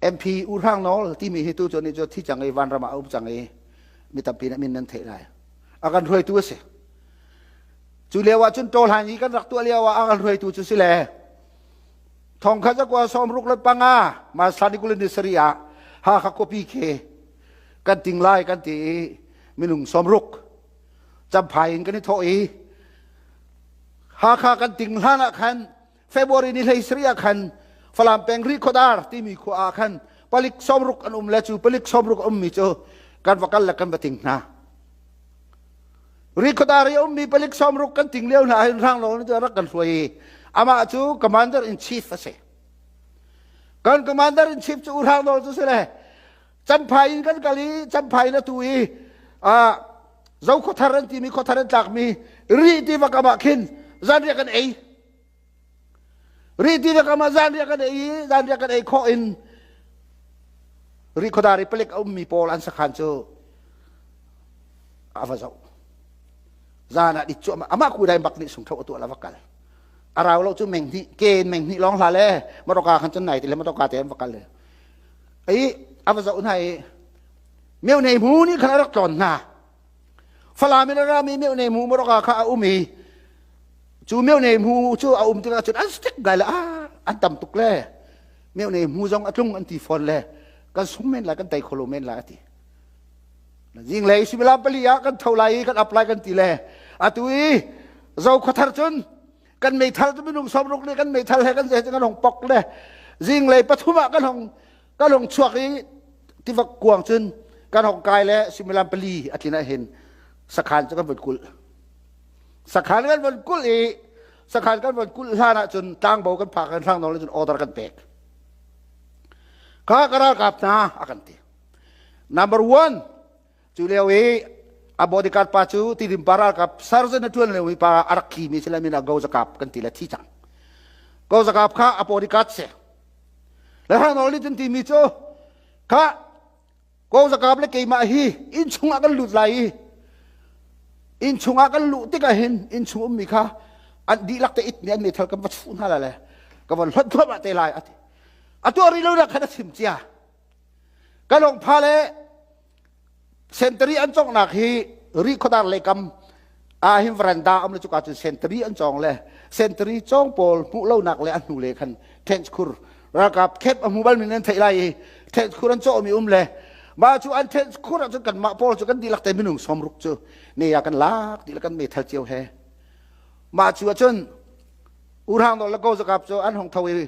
MP U Hrang Nawl timi hi tu cu nih cu thi cang i vanram ah a um cang i mi tampi nih min nan theih lai. A kan hruaitu a si. Cu lio ah cun tawhlan i kan rak tuah lio ah a kan hruaitu cu si le thong khat zakua sawm ruk le panga ma sani kulin ni sari ah Hakha khuapi khi kan ting lai kan ti i minung 60 Champhai in kan i thawh i Hakha kan ting hlan ah khan February ni 17 ah khan Falam peng Rihkhawdar timi khua ah khan palik 60 an um le cu palik 60 a ummi cu kan va kal le kan va ting hna. Rihkhawdar i a ummi palik 60 kan ting lio hna hin Hranglawng nih rak kan hruai i amah cu commander in chief a si. Kan commander in chief cu U Hrang Nawl cu si le Champhai in kan kal i Champhai in atu i Zokhuathar an timi khuathar an tlakmi Rih tiva kam ah khin zanriah kan ei. Rih tiva kam ah zanriah kan ei i zanriah kan ei khawh in Rihkhawdar i palik a ummi pawl an sakhan cu a va zoh. Zan ah dit cu amah kudai bak nih sungtho a tuah la va kal. A rau lo cu meng hnih ke in meng hnih lawng hla le motorka khan cun nai ti le motorka te an va kal le. I a va zoh hna i meo nei mu nih khan a rak tlawn hna. Falam in a rami meo nei mu motorka kha a um i cu meo nei mu cu a um tikah cun an stick gai le an tam tuk le meo nei mu zong a tlung an ti fawn le kan sung men lai kan tei kho lo men lai a ti. Zinglei suimilam 4 ah kan tho lai i kan apply kan ti le atu i zo khuathar cun kan meithal cu minung 60 nih kan meithal he kan ze kan hong pok le zinglei 3 ah kan hong chuak i tiva kuang cun kan hong kai le suimilam 4 a tlin ah hin sakhan cu kan vun kulh. Sakhan kan vun kulh i sakhan kan vun kulh hlan ah cun tlangbo kan phak kan hrang nawl cun order kan pek. Kha ka ralkap hna a kan ti. Number one, cu lio i a bodyguard pa cu Tidim pa ralkap sergeant a ṭuan lio i pa a rak thimi si le min ah Go Zakap kan ti le thi cang. Go Zakap kha a bodyguard si. Le hrang nawl nih cun timi cu kha Go Zakap le keimah hi inn chungah kan lut lai i inn chungah kan luh tikah hin inn chung ummi kha an dihlak te it nih an meithal kan va chuh hna lai le ka von hlonh thluahmah te lai a ti. A tuah rih lo nak khan a chim cia. Ka lungpha le sentari an conghnak hi Rihkhawdar lei kam ah hin veranda um le cuka cun sentari an cawng le sentari cawng pawl hmuh lonak le a hnu le khan trench khur ralkap camp a hmu bal mi nan theih lai i trench khur an cawhmi um le mah cu an trench khur ah cun kanmah pawl cu kan dihlak te minung 60 cu ne ah kan lak dihlak kan meithal cio he mah cu ahcun urhang dol le ko zakap cu an hong tho i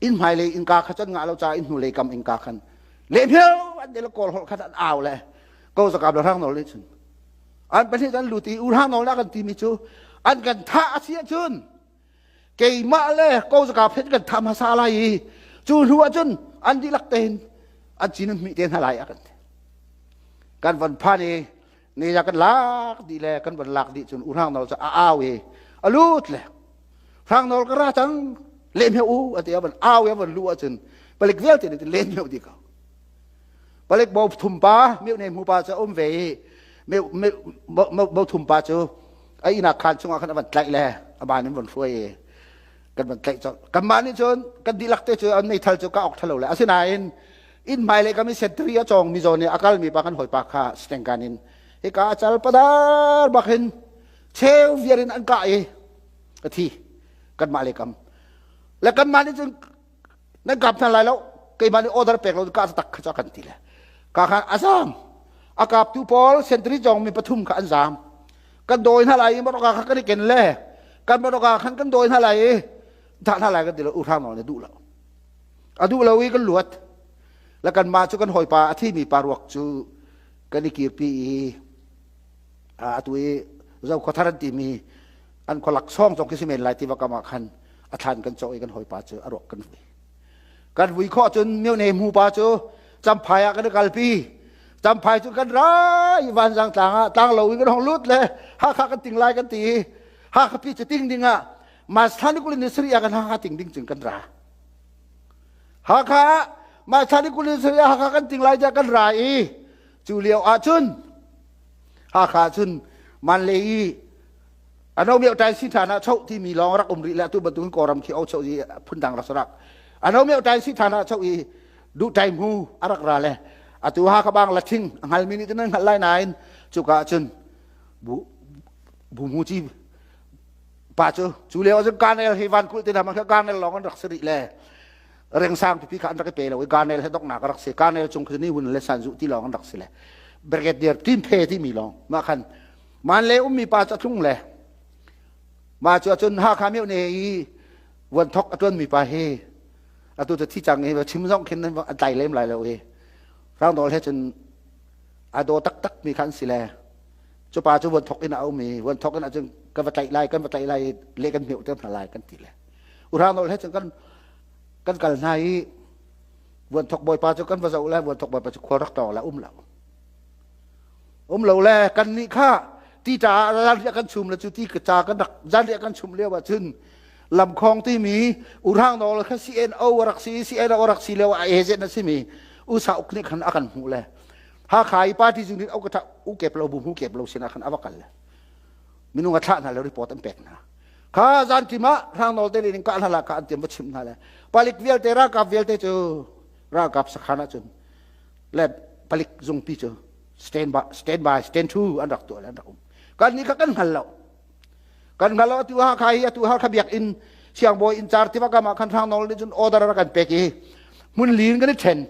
inn hmailei innka kha cun ngah lo caah inn hnulei kam innka khan lehmeu an le kawl holh khan an au le ko zakap le hrang nawl nih cun an pahnih an lut i u hrang nawl kan timi cu an kan thah a si ahcun keimah le ko zakap he kan thah hmasa lai i cu hnu ahcun an dihlak tein an cin an hmih te hna lai a kan ti. Kan van phan i ne ya kan lak dih le kan van lak dih cun u hrang nawl cu a au i a lut le Hrang nawl ka ra cang lem he u a ti a van au a van lu ahcun palik vialte nih len meuh dih ko. Palik bo thum pa meuh ne mu pa cu a um ve i bo thum pa cu a ihnak khaan chungah khan a van tlaih le a ban in van hruai i kan van tlaih colh. Kanmah nih cun kan dihlak te cu an meithal cu ka ok thalo le asinain inn hmailei kam i sentry a cawng mi zawn i a kalmi pa kan hawipa kha stengkan in hika a cal padar bak hin cheu viar in an kah i a thi. Kanmah le kam le kanmah nih cun nan kap hna lai lo, keimah nih order pek lo ka tak kha cu kan ti le ka khan a zam. A kaptu pawl sentry cawng mi pathum kha an zam. Kan dawi hna lai i motorka kha kan i ken le kan motorka khan kan dawi hna lai i thah hna lai kan ti lo. U hrang nawl nih duh lo, a duh lo i kan luat le kanmah cu kan hawipa a thimi pa ruak cu kan i kirpi i atu i Zokhuathar an timi an khualak sawng zong khi si men lai tiva kam ah khan a thlan kan cawh i kan hawipa cu a ruak kan vui. Kan vui khawh cun myone mu pa cu Champhai ah kan i kalpi. Champhai cu kan ra i Vanzang tlang ah tlang lo in kan hong lut le Hakha kan ting lai kan ti i Hakha pi cu ting ding ah March thla ni 27 ah kan Hakha ting ding cun kan ra. Hakha ah March thla ni 27 ah Hakha kan ting lai tiah kan ra i cu lio ah cun Hakha cun Manlay i ano meo tai si thana chau timi lawng rak um rih le atu bantukin Kawlram khi o chau i phundang rak sarak. Ano meo tai si thana chau i du tai mu arak ra le atu ha ka bang la thing ngal mi ni tin ngal lai nain chuka cun bu bu mu chi pa cu cu leo cun kanel hi van kul te na ma kanel long an rak sari le reng sang pipi kha an rak i pe lo i kanel he doknak rak si kanel cung khi ni hun le san zu ti lawng an rak si le brigadier tim phe ti mi lawng ma khan man le ummi pa cu tlung le ma cu cun ha kha meo ne i vuan thok a tuan mi pa hi atu cu thi cang i chim zong khin an tlai lem lai lo i rang dol he cun a daw taktak mi kha an si le cu pa cu vuan thok in a um i vuan thok in ahcun kan va tlaih lai kan va tlaih lai le kan hmeuh te hna lai kan ti le urang dol he cun kan kan kal hna i vuan thok bawipa cu kan va zoh le vuan thok bawipa cu khual rak tawng le um lo um lo le kan nih kha ti ta zan kan chum le cu ti ca kan rak zan kan chum lio ah cun lamkhong timi urhang nawl kha CNO rak si CNO rak si lio a agent na simi usa uk nih khan a kan hmuh le Hakha i party zung nih au ka u kep lo bu hu kep lo sinah khan ava kal le minung a thlah hna le report an pek hna kha zan tim ah hrang nawl te ning ka hna la ka an tiam va chim hna le palik vialte ralkap vialte cu ralkap sakhan ah cun le palik zungpi cu stand by stand by stand to an rak tuah le an rak um kan ni kha kan hngal lo kan hngal lo atu ha kha hi atu ha kha biakinn siangbawi inn car tiva kam ah khan hrang nawl nih cun order rak kan pek i hmun lin kan i then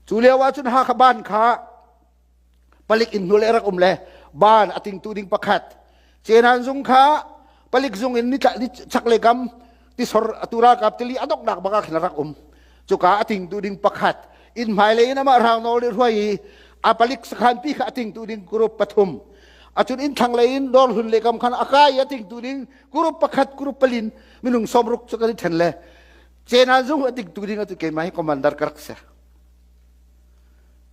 cu lio ah cun Hakha ban kha palik inn hnu le rak um le ban a tingtu ding pakhat cenan zung kha palik zung in ni chaklei kam tisor atu ralkap tili a doknak bak ah khin rak um cuka a tingtu ding pakhat inn hmailei in amah hrang nawl nih hruai i a palik sakhan pi kha a tingtu ding group pathum acun inn thlanglei in dawr hlun le kam khan a kai a tingtu ding group pakhat group palin minung 60 cu kan i then le cenan zung a tingtu ding atu keimah hi commander ka rak si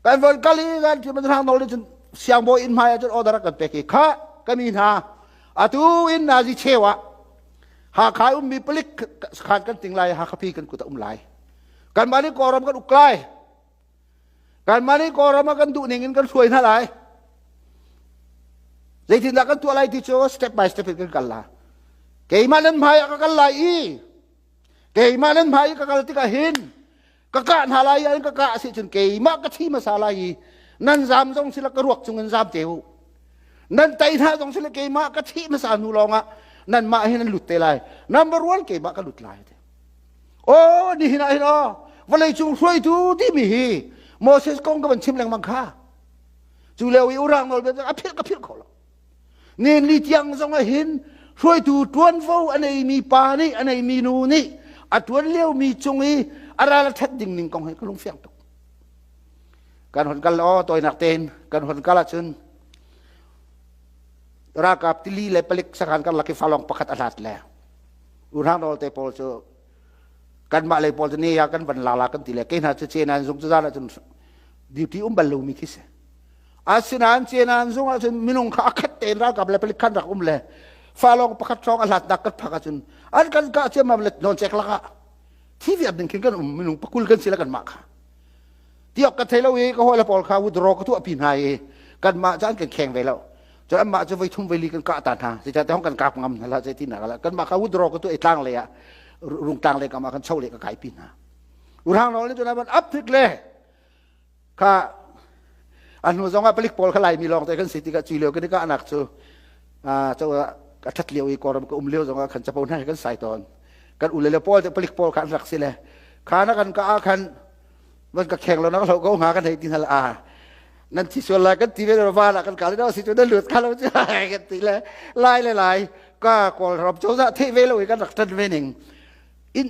kan von kal i kan thi man hrang nawl nih cun siangbawi inn hmai ah cun order kan pek i kha ka mi hna atu in nazi cheu ah Hakha ummi palik sakhan kan ting lai Hakha pi kan kut a um lai kanmah nih Kawlram kan uk lai kanmah nih Kawlram ah kan duh ning in kan hruai hna lai zeitindah kan tuah lai ti cu step by step in kan kal la keimah nan hmai ah ka kal lai i keimah nan hmai i ka kal tikah hin ka kah hna lai i ka kah a si cun keimah ka thi hmasa lai i nan zam zong sila ka ruak cung in zam te u nan tei hna zong sila keimah ka thi hmasa hnu lawngah nanmah hi nan lut te lai number one keimah ka lut lai te o nihin ah hin o vawlei cung hruaitu timi hi Moses kong ka van chim lengmang kha cu lio i urang nawl a philh ka philh kho lo Nen li tiang zong ah hin hruaitu ṭuanvo a neimi pa nih a neimi nu nih a ṭuan liomi cung i a ral a ṭhat ding ning kong hi ka lungfiang tuk. Kan hon kal aw tawinak tein kan hon kal ahcun ralkap tili le palik sakhan karlak i falong pakhat a hlat le urhang rawl te pawl cu kanmah lei pawl cu ne ya kan van la la kan ti le kei hna cu cenan zung cu zan ahcun duty um bal lomi khi si. Asinain Cenan zung ahcun minung kha a khat tein ralkap le palik khan rak um le falong pakhat hrawng a hlatnak kan phak ahcun an kan kah ciammam le nawn cek lakah thi viar ding khin kan um minung pakul kan si le kanmah kha tiok ka thei lo i ka hawi le pawl kha withdraw ka tuah pi hna i kanmah cu an kan kheng ve lo cun anmah cu voi thum voi li kan kah ta hna zeicahtiah hong kan kap ngam hna la zei ti nak kanmah kha withdraw ka tuah i tlang lei ah rungtlang lei kam ah kan cho le ka kai pi hna urhang nawl nih cun an up tik le Kha a hnu zong ah palik pawl kha Laimi lawng te kan si tikah cui lio kan i kahnak cu cho a ṭhat lio i Kawlram ka um lio zong ah khan capo hna kan sai tawn. Kan ule le pawl te palik pawl kha an rak si le kha na kan ka ah khan van ka kheng lo na ka hlo ko hnga kan hei ti hna a nan thi sual lai kan ti ve va la kan ka le si cu nan lut kha lo cu kan ti le lai le lai ka Kawlram cozah theih ve lo i kan rak ṭan ve ning in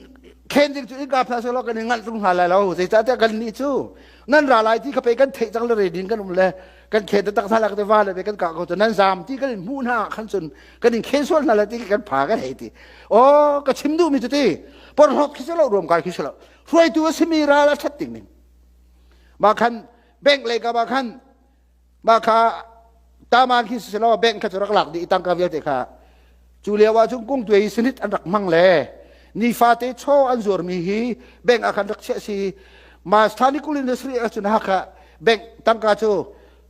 khen ding cu in ka phna selaw kan i ngalh tung hna lai lo zeicahtiah kan nih cu nan ra lai ti kha pei kan theih cang le redin kan um le kan khen taktak hna lak te va le kan kah ko cu nan zam ti kan in hmuh hna khan cun kan in khen sual hna lai ti kan pha kan hei ti o ka chim duh mi cu ti porhlawt khi selo ruam kai khi selo hruaitu a simi ral a that ding ning ma khan bank lei ka ma khan Mah kha taman khi si law bank kha cu rak lak dih i tangka vialte kha cu lio ah cun kungtuai i sinit an rak hmang le nifate chaw an zuarmi hi bank ah khan rak chiah si ma sthani kul industry ah cun hakha bank tangka cu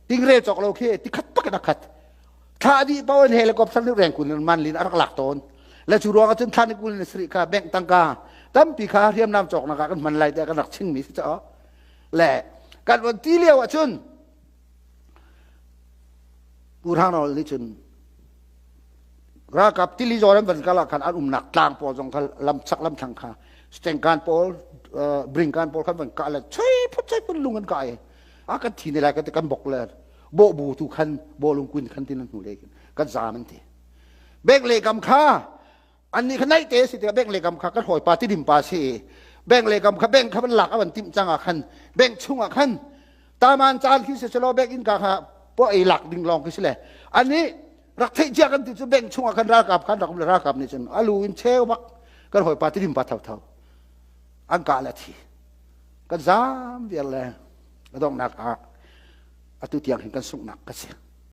tingrel cawk lo khi tikhat tak in a khat thla dih paoh in helicopter nih rengkun in man lin a rak lak tawn le cu ruang ah cun thla ni kul in sri kha bank tangka Tampi kha hriamnam cawknak ah kan hman lai tiah kan rak chingmi si caw. Le kan von ti lio ahcun Pu Hrang Nawl nih cun ralkap tili zawn an van kal ah khan an umnak tlang pawl zong kha lam chak lam thlang kha stengkan pawl bringkan pawl khan van kah le choi phut choi phut lung an kah i a kan thi ne lai kan kan bok le bawh bu tu khan bawlung kun khan tin an hnu le kan zam an ti bek le kam kha annih kha naih te si tikah bank le kam kha kan hawipa tidim pa si i bank le kam kha bank kha van lak a van timh cang ah khan bank chung ah khan taman caan khi si selaw bank innka kha po ei lak ding lawng khi si le annih rak theih cia kan ti cu bank chung ah khan ralkap khan rak um le ralkap nih cun alu in cheu bak kan hawipa tidim pa thotho an kah le thi kan zam viar le a donghnak ah atu tiang hin kan sunghnak ka si.